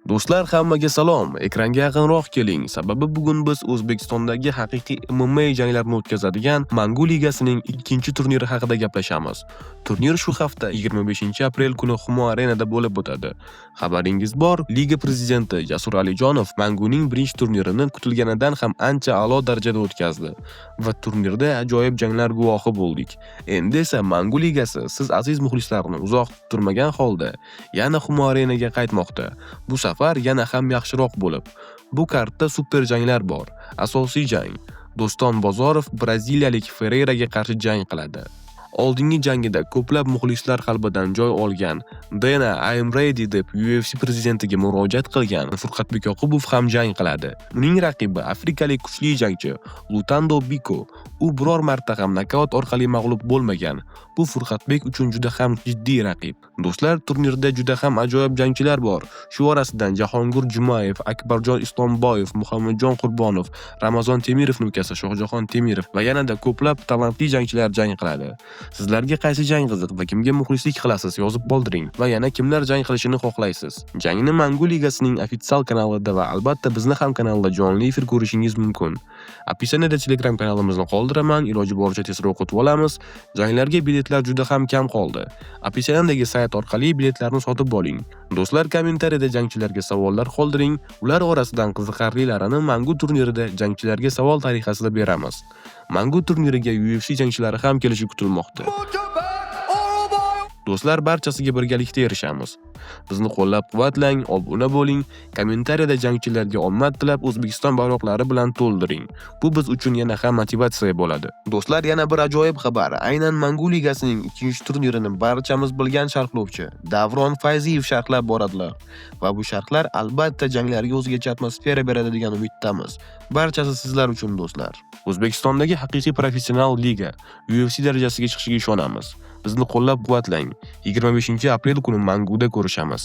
Do'stlar, hammaga salom. Ekranga yaqinroq keling. Sababi bugun biz O'zbekistondagi haqiqiy MMA janglarini o'tkazadigan Mangu ligasining ikkinchi turniri haqida gaplashamiz. Turnir shu hafta 25-aprel kuni Humo Arenada bo'lib o'tadi. Xabaringiz bor, liga prezidenti Jasur Alijonov Manguning birinchi turnirini kutilganidan ham ancha a'lo darajada o'tkazdi va turnirda ajoyib janglar guvohi bo'ldik. Endi esa Mangu ligasi siz aziz muxlislarni uzoq kuttirmagan holda yana Humo Arenaga qaytmoqda. Bu safar yana ham yaxshiroq bo'lib. Bu kartda super janglar bor. Asosiy jang: Do'ston Bozorov braziliyalik Ferreiraga qarshi jang qiladi. Oldingi jangida ko'plab muxlislar qalbidan joy olgan "Dana, I am ready" deb UFC prezidentiga murojaat qilgan Furqatbek Yoqubov ham jang qiladi. Uning raqibi afrikalik kuchli jangchi Lutando Biko. U biror marta ham nokaut orqali mag'lub bo'lmagan. Bu Furqatbek uchun juda ham jiddiy raqib. Do'stlar, turnirda juda ham ajoyib jangchilar bor. Shu orasidan Jahongir Jumayev, Akbarjon Islomboyev, Muhammadjon Qurbonov, Ramazon Temirovning ukasi Shohjahon Temirov va yanada ko'plab talantli jangchilar jang qiladi. Sizlarga qaysi jang qiziq va kimga muxlislik qilasiz, yozib qoldiring va yana kimlar jang qilishini xohlaysiz. Jangni Mangu ligasining ofitsial kanalida va albatta bizni ham kanalda jonli efir ko'rishingiz mumkin. Описание da Telegram kanalimizni qoldiraman, iloji boricha tezroq o'tib olamiz. Janglarga biletlar juda ham kam qoldi. Описание dagi sayt orqali biletlarni sotib oling. Do'stlar, kommentariyada jangchilarga savollar qoldiring. Ular orasidan qiziqarlilarini Mangu turnirida jangchilarga savol tariqasida beramiz. Mangu turniriga UFC jangchilari ham kelishi kutilmoqda. Do'stlar, barchasiga birgalikda erishamiz. Bizni qo'llab-quvvatlang, obuna bo'ling, kommentariyada jangchilarga omad tilab O'zbekiston bayroqlari bilan to'ldiring. Bu biz uchun yana ham motivatsiya bo'ladi. Do'stlar, yana bir ajoyib xabar. Aynan Mangu ligasining ikkinchi turnirini barchamiz bilgan sharhlovchi Davron Fayziyev sharhlab boradilar. Va bu sharhlar albatta janglarga o'zgacha atmosfera beradi degan umiddamiz. Barchasi sizlar uchun, do'stlar. O'zbekistondagi haqiqiy professional liga UFC darajasiga chiqishiga ishonamiz. Bizni qo'llab-quvvatlang. 25-aprel kuni Manguda ko'rishamiz.